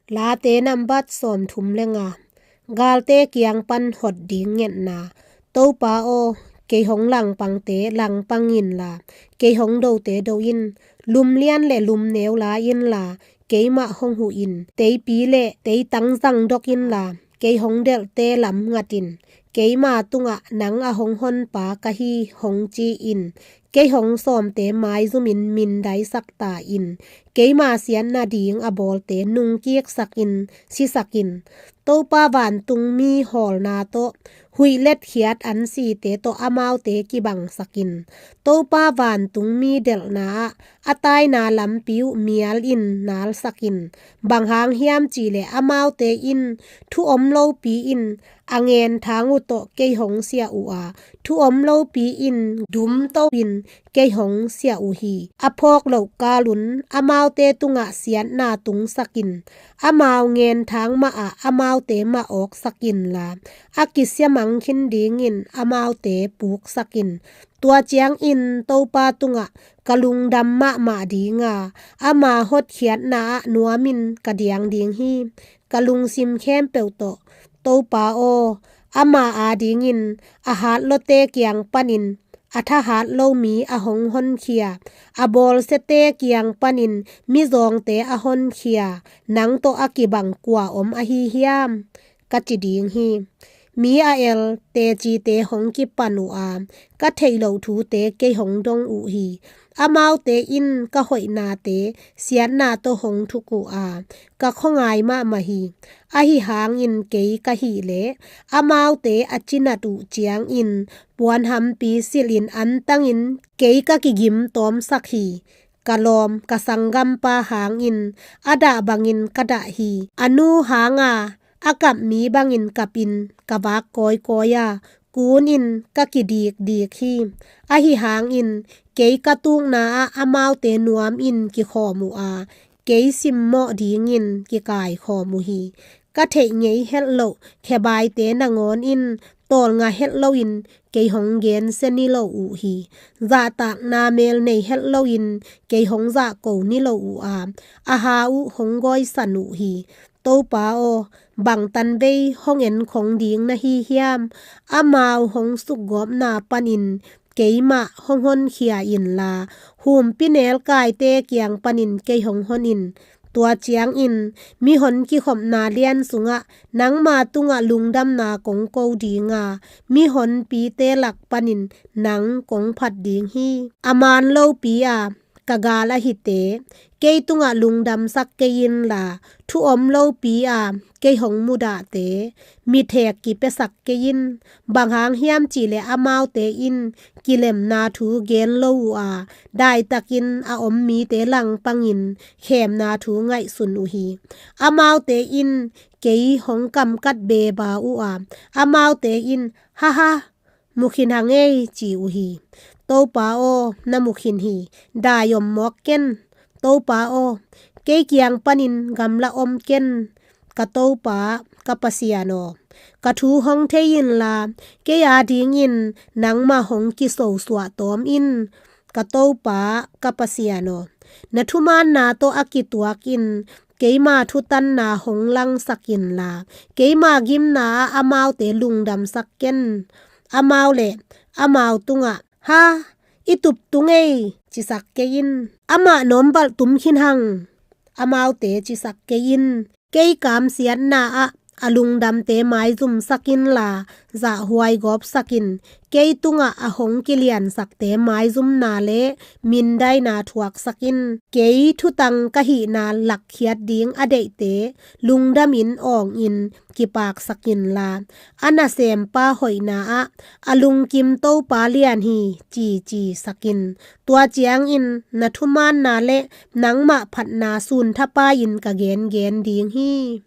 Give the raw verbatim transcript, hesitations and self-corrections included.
Late nambat sawmthum le nga. Galte kiang pan hot ding ngetna. Topa aw, kei hong langpangte langpang inla, kei hong dote do in. Lumlian le lumneu la inla, keimah hong huh in. Teipi le teitang zangdok inla, kei hong delhte lam ngat in. Keima tungah nang a hong honpa ka hi hong ci in. Kei hong sawmte maizumin mindaisak ta in. Keima siatna ding a bawlte nungkiksak in, sisak in. Topa vantungmi hawlna tawh, huih letkhiat ansite tawh amaute kibangsak in. Topa vantungmi delhna ah a taina lampi uh mial in nalsak in. Bang hang hiam cihleh amaute in thu om lopi in a ngenthang uh tawh kei hong siah uh a, thu om lopi in dumto in kei hong siah uh hi. A phawk loh kalun amaute tungah siatna tungsak in. Amau ngenthang mah ah amaute mah awksak inla, a kisiamang khin dingin amaute puksak in. Tua ciangin Topa tungah ka lungdam mahmah dinga, ama hotkhiatna ah nuamin ka diang ding hi. Ka lungsim khempeuh tawh, Topa aw, ama adingin a hatlawte kiang panin a thahat lo mi a hong honkhia, a bawlsiate kiang panin mizawngte a honkhia, nang tawh a kibang kua om ahi hiam? Ka ci ding hi. Mi a el tecite hong kipan uh a, ka theih loh thute kei hong dong uh hi. Amaute in ka hoihnate siatna tawh hong thuk uh a, ka khuangai mahmah hi. Ahi hangin kei ka hih leh amaute a cinat uh ciangin puanhampi silhin antangin kei ka kigim tawmsak hi. Ka lawm ka sanggampa hangin a dah bangin ka dah hi. A nu hanga a kap mi bangin kapin ka vak kawikawi a, kunin ka kidikdik hi. Ahi hangin kei ka tukna ah amaute nuamin kikhawm uh a, kei simmawh dingin kikaikhawm uh hi. Ka theih ngei helh loh khebaite nangawn in tawlnga helh loin kei hong gensia ni lo uh hi. Zahtakna mel nei helh loin kei hong zahko ni lo uh a, a ha uh hong gawisan uh hi. Topa aw, bang tanvei hong enkhong ding na hi hiam? Amau hong sukgawpna panin keimah hong honkhia inla, humpi nelkaite kiang panin kei hong hon in. Tua ciangin mihon kikhopna lian sungah nangma tungah lungdamna kong ko dinga, mihonpite lak panin nang kong phat ding hi. A man lopi a ka gal a hite kei tungah lungdamsak kei inla, thu om lopi a kei hong mudahte mithek kipiasak kei in. Bang hang hiam cihleh amaute in kilemna thu gen lo uh a, daitakin a om mite langpangin khemna thu ngaihsun uh hi. Amaute in kei hong kamkat beba uh a, amaute in, "Haha, mukhin hang ei," ci uh hi. Topa aw, na mukhin hi. Dai om mawk ken. Topa aw, kei kiang panin gamla om ken. Ka Topa, ka Pasian aw, ka thu hong thei inla, kei adingin nangmah hong kisosuah tawm in. Ka Topa, ka Pasian aw, na thumaanna tawh a kituakin keima thutanna hong langsak inla, keima gimna ah amaute lungdamsak ken. Amau le amau tungah, "Ha, i tup tung ei," cisak kei in. "Amah nawmvalh tum khin hang," amaute cisak kei in. Kei kamsiatna ah a lungdamte maizumsak inla, zahhuai gawpsak in. Kei tungah a hong kiliansakte maizumna le mindaina thuaksak in. Kei thutang ka hihna lakkhiat ding a deihte lungdamin awngin kipaksak inla, a nasempa hoihna ah, "A lungkim Topa lian hi," cici sak in. Tua ciangin na thumaanna le nangmah phatna sunthapai-in ka gengen ding hi.